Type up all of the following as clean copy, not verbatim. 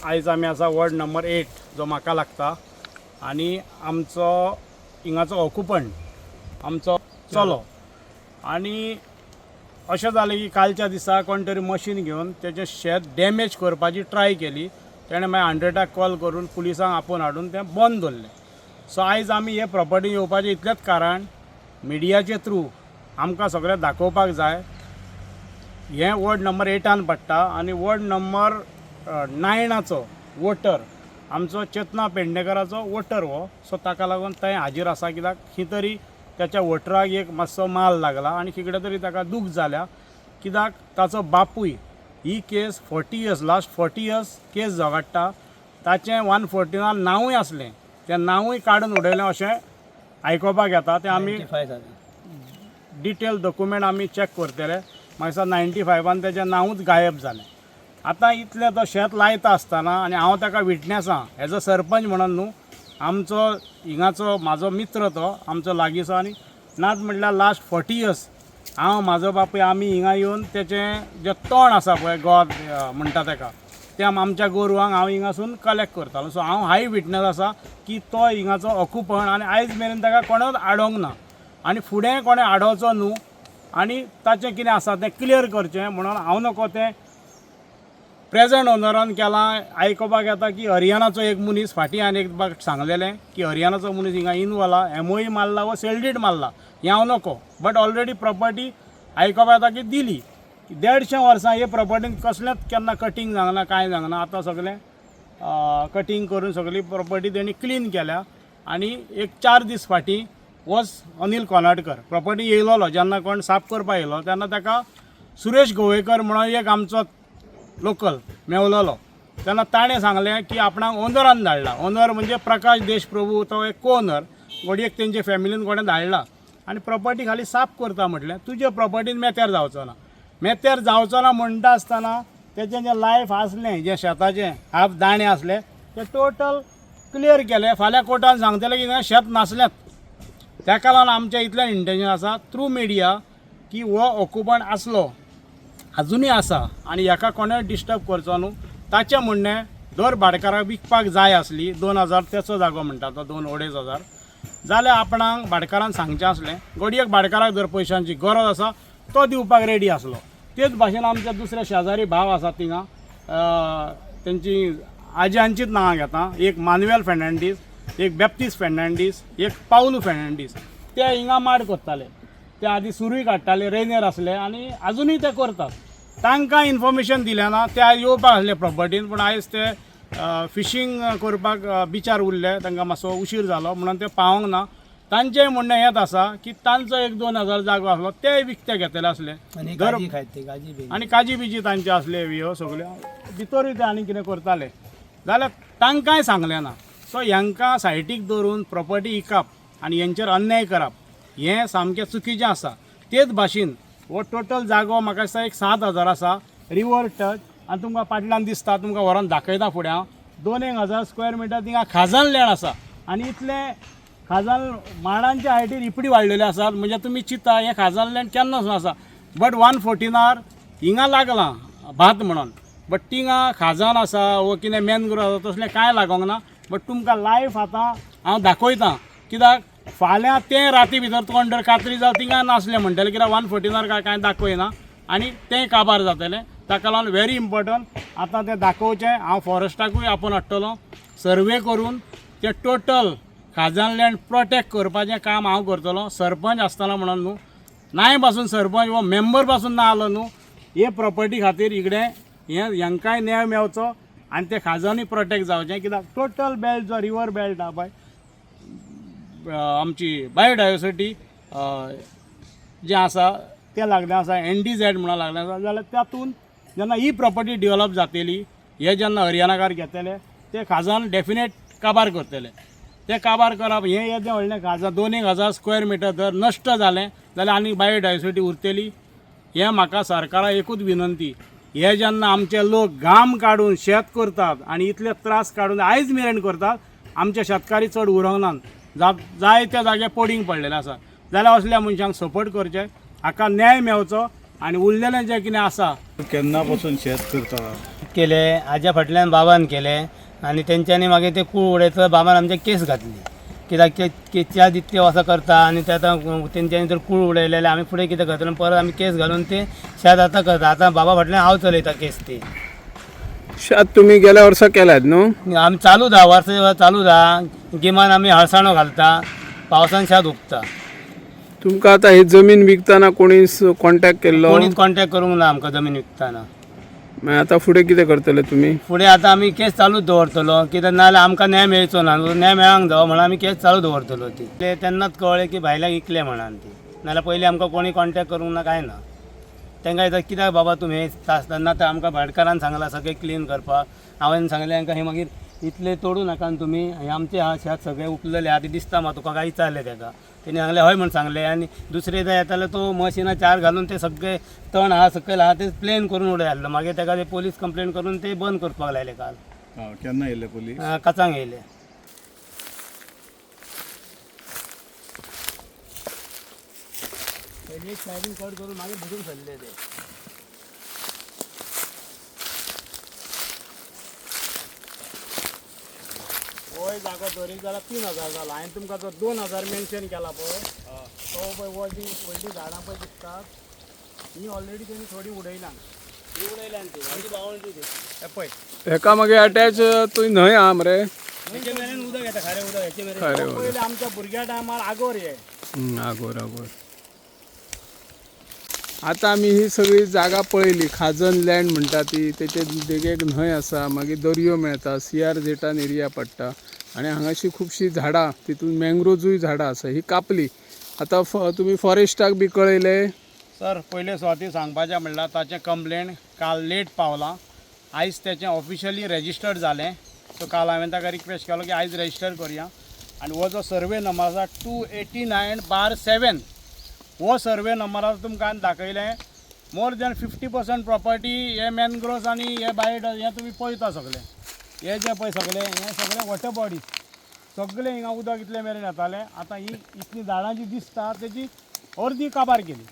आयज आमी आसा वॉर्ड नंबर 8 जो म्हाका लागता आनी आमचो हिंगाचो ऑक्युपंट आमचो चलो. आनी अशें जालें की कालच्या दिसा कोण तरी मशीन घेवन तेजें शेत डॅमेज करपाची ट्राय केली. तेणें मागीर 100 कॉल करून पुलिसांक आपोवन हाडून तें बंद दवरलें. सो आयज आमी हे प्रॉपर्टी येवपाचें इतलेंच कारण मिडियाचे थ्रू आमकां सगळें दाखोवपाक जाय. हें वॉर्ड नंबर 8 पडटा आनी वॉर्ड नंबर 9 चो वोटर आमचो चेतना पेडणेकराचो वोटर हो. सो ताका लागून थंय हाजीर आसा, कित्याक खंय तरी त्याच्या वोटराक एक मातसो माल लागला आनी कितें तरी ताका दूख जाल्या, कित्याक ताचो बापूय ही case 40 years, last 40 years case झगडटा. ताचें 114 नांवूय आसलें, तें नांवूय काडून उडयलें अशें आयकोपाक येता. तें आमी डिटेल डॉक्युमेंट आमी चॅक करतले. म्हाका दिसता 95 तेजें नांवूच गायब जालें. आतां इतलें तो शेत लायता आसतना आनी हांव ताका विटनेस आहा एज अ सरपंच म्हणून न्हू, आमचो हिंगाचो म्हाजो मित्र तो आमचो लागींचो. आनी नात म्हटल्यार लास्ट 40 इयर्स हांव, म्हाजो बापूय, आमी हिंगा येवन तेचें जें तण आसा पळय, गोद म्हणटा तेका, तें आमच्या गोरवांक हांव हिंगासून कलेक्ट करतालो. सो हांव हाय विटनेस आसा की तो हिंगाचो ऑक्युपंट आनी आयज मेरेन ताका कोणूच आडोवंक ना आनी फुडें कोणें आडोवचो न्हू आनी ताचें कितें आसा तें क्लियर करचें म्हणून हांव नको तें प्रेजंट ओनरान केलां. आयकोपाक येता की हरियाणाचो एक मनीस, फाटीं हांवें एक बाग सांगलेलें की हरियाणाचो मनीस हिंगा इनवॉल्व आहा, एमओयू मारला वा सेल डीड मारला हें हांव नको, बट ऑलरेडी प्रॉपर्टी आयकोपाक येता की दिली. 150 वर्सां हे प्रॉपर्टीन कसलेंच केन्ना कटींग जावंक ना, कांय जावंक ना. आतां सगळें कटींग करून सगळी प्रॉपर्टी तेणी क्लीन केल्या. आनी एक 4 दीस फाटीं वॉज अनिल कोनाडकर प्रॉपर्टी येयलोलो. जेन्ना कोण साफ करपाक येयलो तेन्ना ताका सुरेश गोवेकर म्हणून एक आमचो लोकल मेवलेलो. तेन्ना ताणें सांगलें की आपणाक ओनरान धाडला. ओनर म्हणजे प्रकाश देशप्रभू, तो एक को ओनर, घडयेक तेंचे फॅमिलीन कोणें धाडला आनी प्रॉपर्टी खाली साफ करता म्हटलें. तुजे प्रॉपर्टीन मेत्यार जावचो ना, मेत्यार जावचो ना म्हणटा आसतना तेजें जें लायफ आसलें, जें शेताचें हाफ दाणे आसले, ते टोटल क्लियर केले. फाल्यां कोर्टान सांगतले की शेत नासलेंच. ताका लागून आमचें इतलें इंटेन्शन आसा थ्रू मिडिया की हो ऑक्युपंट आसलो, अजुनूय आसा आनी हेका कोणें डिस्टर्ब करचो न्हू. ताचें म्हणणें दर भाटकाराक विकपाक जाय आसली, 2000 तेचो जागो म्हणटा तो, 2-2.5 हजार जाल्यार आपणाक भाटकारान सांगचें आसलें. घडयेक भाटकाराक जर पयशांची गरज आसा, तो दिवपाक रेडी आसलो. तेच भाशेन आमचे दुसरे शेजारी भाव आसात थिंगा, तेंची आज्यांचीच नांवां घेता, एक मानुएल फेर्नांडीस, एक बेप्तीस फेर्नांडीस, एक पावलू फेर्नांडीस. ते हिंगा माड करताले, ते आदी सुरूय काडटाले, रेनेर आसले आनी आजुनूय ते करतात. तांकां इन्फॉर्मेशन दिलें ना. ते आयज येवपाक आसले प्रॉपर्टीन, पूण आयज ते फिशींग करपाक बिचार उरले, तांकां मातसो उशीर जालो म्हणून ते पावोंक ना. तांचें म्हणणें हेंच आसा की तांचो एक 2000 जागो आसलो, ते विकते घेतले आसले. आनी दर काजी खायत ते, काजी बी. आनी काजी बिजी तांचे आसले ह्यो सगल्यो, भितरूय ते आनी कितें करताले जाल्यार तांकांय सांगलें ना. सो हांकां सायटीक दवरून प्रॉपर्टी इकप आनी हेंचेर अन्याय करप हें सामकें चुकीचें आसा. तेच भाशेन हो टोटल जागो म्हाका दिसता एक 7000 आसा, रिवर टच. आनी तुमकां पाटल्यान दिसता, तुमकां व्हरोन दाखयता फुडें हांव, 2 एक हजार स्क्वेअर मिटर थिंगा खाजन लँड आसा. आनी इतलें खाजन माडांच्या हायटीर इपडी वाडलेले आसात, म्हणजे तुमी चिंता हें खाजन लँड केन्ना आसा. बट 114 हिंगा लागलां भात म्हणून, बट थिंगा खाजन आसा वो कितें मॅनग्रोव आसा तसलें कांय लागोंक ना. बट तुमकां लायफ आतां हांव दाखयतां, कित्याक फाल्यां तें राती भितर कोण जर कात्री जावं थिंगा नासलें म्हणटलें, कित्याक 114 काय कांय दाखयना आनी तें काबार जातलें. ताका लागून व्हेरी इम्पॉर्टंट आतां तें दाखोवचें. हांव फॉरेस्टाकूय आपोवन हाडटलो, सर्वे करून तें टोटल खाजन लँड प्रोटेक्ट करपाचें काम हांव करतलो. सरपंच आसतना म्हणून न्हू, नाय पासून सरपंच वो मेंबर पासून ना आलो न्हू, हे प्रॉपर्टी खातीर इकडे हें हेंकांय न्याय मेवचो आनी ते खाजनूय प्रोटेक्ट जावचें, कित्याक टोटल बेल्ट जो रिवर बेल्ट आहा पळय, आमची बायोडायवर्सिटी जें आसा तें लागलें आसा, एनडीझेड म्हणून लागलें आसा. जाल्यार तातूंत जेन्ना ही प्रॉपर्टी डेवलप जातली, हे जेन्ना हरियाणाकार घेतले, ते खाजन डेफिनेट काबार करतले. ते काबार करप हें येदें व्हडलें खाजन 2 एक हजार स्क्वेअर मिटर जर नश्ट जालें जाल्यार आनी बायोडायवर्सिटी उरतली? हें म्हाका सरकारा एकूच विनंती, हे जेन्ना आमचे लोक घाम काडून शेत करतात आनी इतले त्रास काडून आयज मेरेन करतात, आमचे शेतकारी चड उरोंक नात, जाय त्या जाग्यार पडींग पडलेले आसा, जाल्यार असल्या मनशांक सपोर्ट करचे, हाका न्याय मेवचो आनी उरलेलें जें कितें आसा. केन्ना पासून शेत करता? केले, हाज्या फाटल्यान बाबान केले आनी तेंच्यांनी मागीर ते कूळ उडयता बाबान आमचे केस घातली. कित्याक ते त्या इतले वर्सां करता आनी ते आतां तेंच्यांनी जर कूळ उडयले जाल्यार आमी फुडें कितें करतले? परत आमी केस घालून ते शेत आतां करता. आतां बाबा फाटल्यान हांव चलयता केस ती. शेत तुमी गेल्या वर्सा केल्यात न्हू? आमी चालू धा वर्सां चालू धा. गिमान आमी हळसाणो घालता, पावसान शेत हुपता. तुमकां आतां ही जमीन विकतना कोणी कॉन्टॅक्ट केल्लो? कोणीच कॉन्टॅक्ट करूंक ना आमकां जमीन विकतना. मागीर आतां फुडें कितें करतले तुमी? फुडें आतां आमी केस चालूच दवरतलो, कित्याक नाजाल्यार आमकां न्याय मेळचो ना. न्याय मेळांक जावो म्हणून आमी केस चालू दवरतलो ती. ते तेन्नाच कळ्ळें की भायल्याक इकले म्हणान ती. नाजाल्यार पयलीं आमकां कोणी कॉन्टॅक्ट करूंक ना, कांय ना. तांकां दिसता कित्याक बाबा तुमी हे तासता. तर आमकां भाटकारान सांगलां सगळें क्लीन करपाक. हांवें सांगलें तांकां, हे मागीर इतले तोडूं नाका न्हू तुमी, हे आमचे हा शेत सगळें उपलेलें आहा तें दिसता म्हाका तुका, काय विचारलें ताका. तेणी सांगलें हय म्हण सांगलें. आनी दुसरे दिसा येताले तो मशिनां चार घालून ते सगळे तण आहा सकयल आहा ते प्लेन करून उडय आसलो. मागीर ताका ते पोलीस कंप्लेन करून ते बंद करपाक लायले काल. केन्ना येयले पोलीस? काचांक येयले. पयलीं सायडीन कट करून मागीर भितर सरले ते. होय जागो दरेक जाल्यार 3000 जाला. हांवें तुमकां जो 2000 मेन्शन केला पळय, तो पळय हो जी व्हडलीं झाडां पळय दिसतात ही ऑलरेडी तेणी थोडी उडयला. ही उडयल्यान ती ही बावंड्री ती. हे पळय. हेका मागीर अटॅच तुंय न्हंय आहा मरे? हेचे मेरेन उदक येता, खारें उदक हेचे मेरेन. खरें उदक. पयलीं आमच्या भुरग्या टायमार आगोर हे. आगोर आगोर. आतां आमी ही सगळी जागा पळयली. खाजन लँड म्हणटा ती, तेचे देगेक न्हंय आसा, मागीर दर्यो मेळटा, सी आर झेडान एरिया पडटा आनी हांगाशी खुबशीं झाडां, तितून मँग्रोजूय झाडां आसा. ही कापली आतां तुमी फॉरेस्टाक बी कळयलें? सर, पयले सुवाती सांगपाचें म्हणल्यार ताचें कंप्लेन काल लेट पावलां. आयज तेचें ऑफिशियली रेजिस्टर्ड जालें. सो काल हांवें ताका रिक्वेस्ट केलो की आयज रेजिस्टर करुया. आनी हो जो सर्वे नंबर आसा 289/7, हो सर्वे नंबर आसा तुमकां हांवें दाखयलें. मोर दॅन 50% प्रॉपर्टी हे मॅनग्रोव्स आनी हे बायोड हें तुमी पळयता सगळें. हे जे पळय सगळें हें सगळें वॉटर बॉडीज, सगळें हिंगा उदक इतलें मेरेन येतालें. आतां ही इतलीं झाडां जी दिसता तेजी अर्दी काबार केली,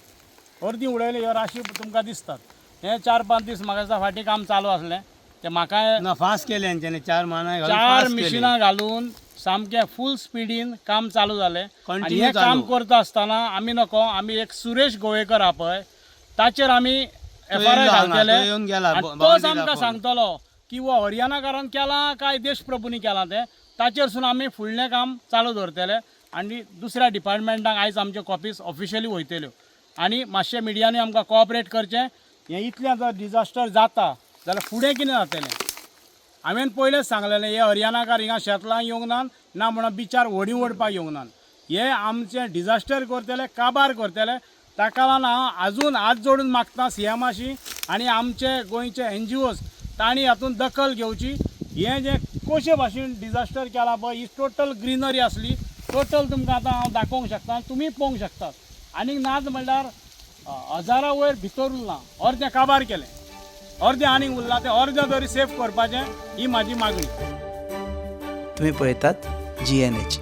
अर्दी उडयली. ह्यो राशी तुमकां दिसतात. हे 4-5 दीस म्हाका दिसता फाटीं काम चालू आसलें. तें म्हाका ना, फास्ट केले हेंच्यांनी, चार मानाय घालून चार fast केले. मिशिनां घालून सामकें फूल स्पिडीन काम चालू जालें. आनी Continue हें काम चालू. करता आसतना आमी नको, आमी एक सुरेश गोवेकर आहा पळय ताचेर आमी एफ आर I येयलो हांगा, घालतले. तो येवन गेला, आनी तोच बाउंड्री आमकां दाखोवन. सांगतलो की हो हरियाणाकारान केलां काय देशप्रभूंनी केलां तें. ताचेर सून आमी फुडलें काम चालू दवरतले आनी दुसऱ्या डिपार्टमेंटाक आयज आमच्यो कॉपीज ऑफिशियली वयतल्यो. आनी मातशें मिडियांनी आमकां कॉपरेट करचें. हें इतलें जर डिजास्टर जाता जाल्यार फुडें कितें जातलें? हांवें पयलेंच सांगलेलें, हे हरियाणाकार हिंगा शेतलां येवंक नात, ना म्हणून बिचार व्हडीं ओडपाक येवंक नात. हे आमचें डिजास्टर करतले, काबार करतले. ताका लागून हांव आजून हात जोडून मागता सी एमाशी आनी आमचे गोंयचे एन जी ओज तांणी हातूंत दखल घेवची. हें जें कशे भाशेन डिजास्टर केलां पळय, ही टोटल ग्रिनरी आसली. टोटल तुमकां आतां हांव दाखोवंक शकता, तुमी पळोवंक शकतात. आनीक नाच म्हणल्यार हजारा वयर भितर उरलां, अर्दें काबार केलें, अर्दें आनीक उरलां. तें अर्दें तरी सेफ करपाचें ही म्हाजी मागणी. तुम्ही पळयतात जी एन एच.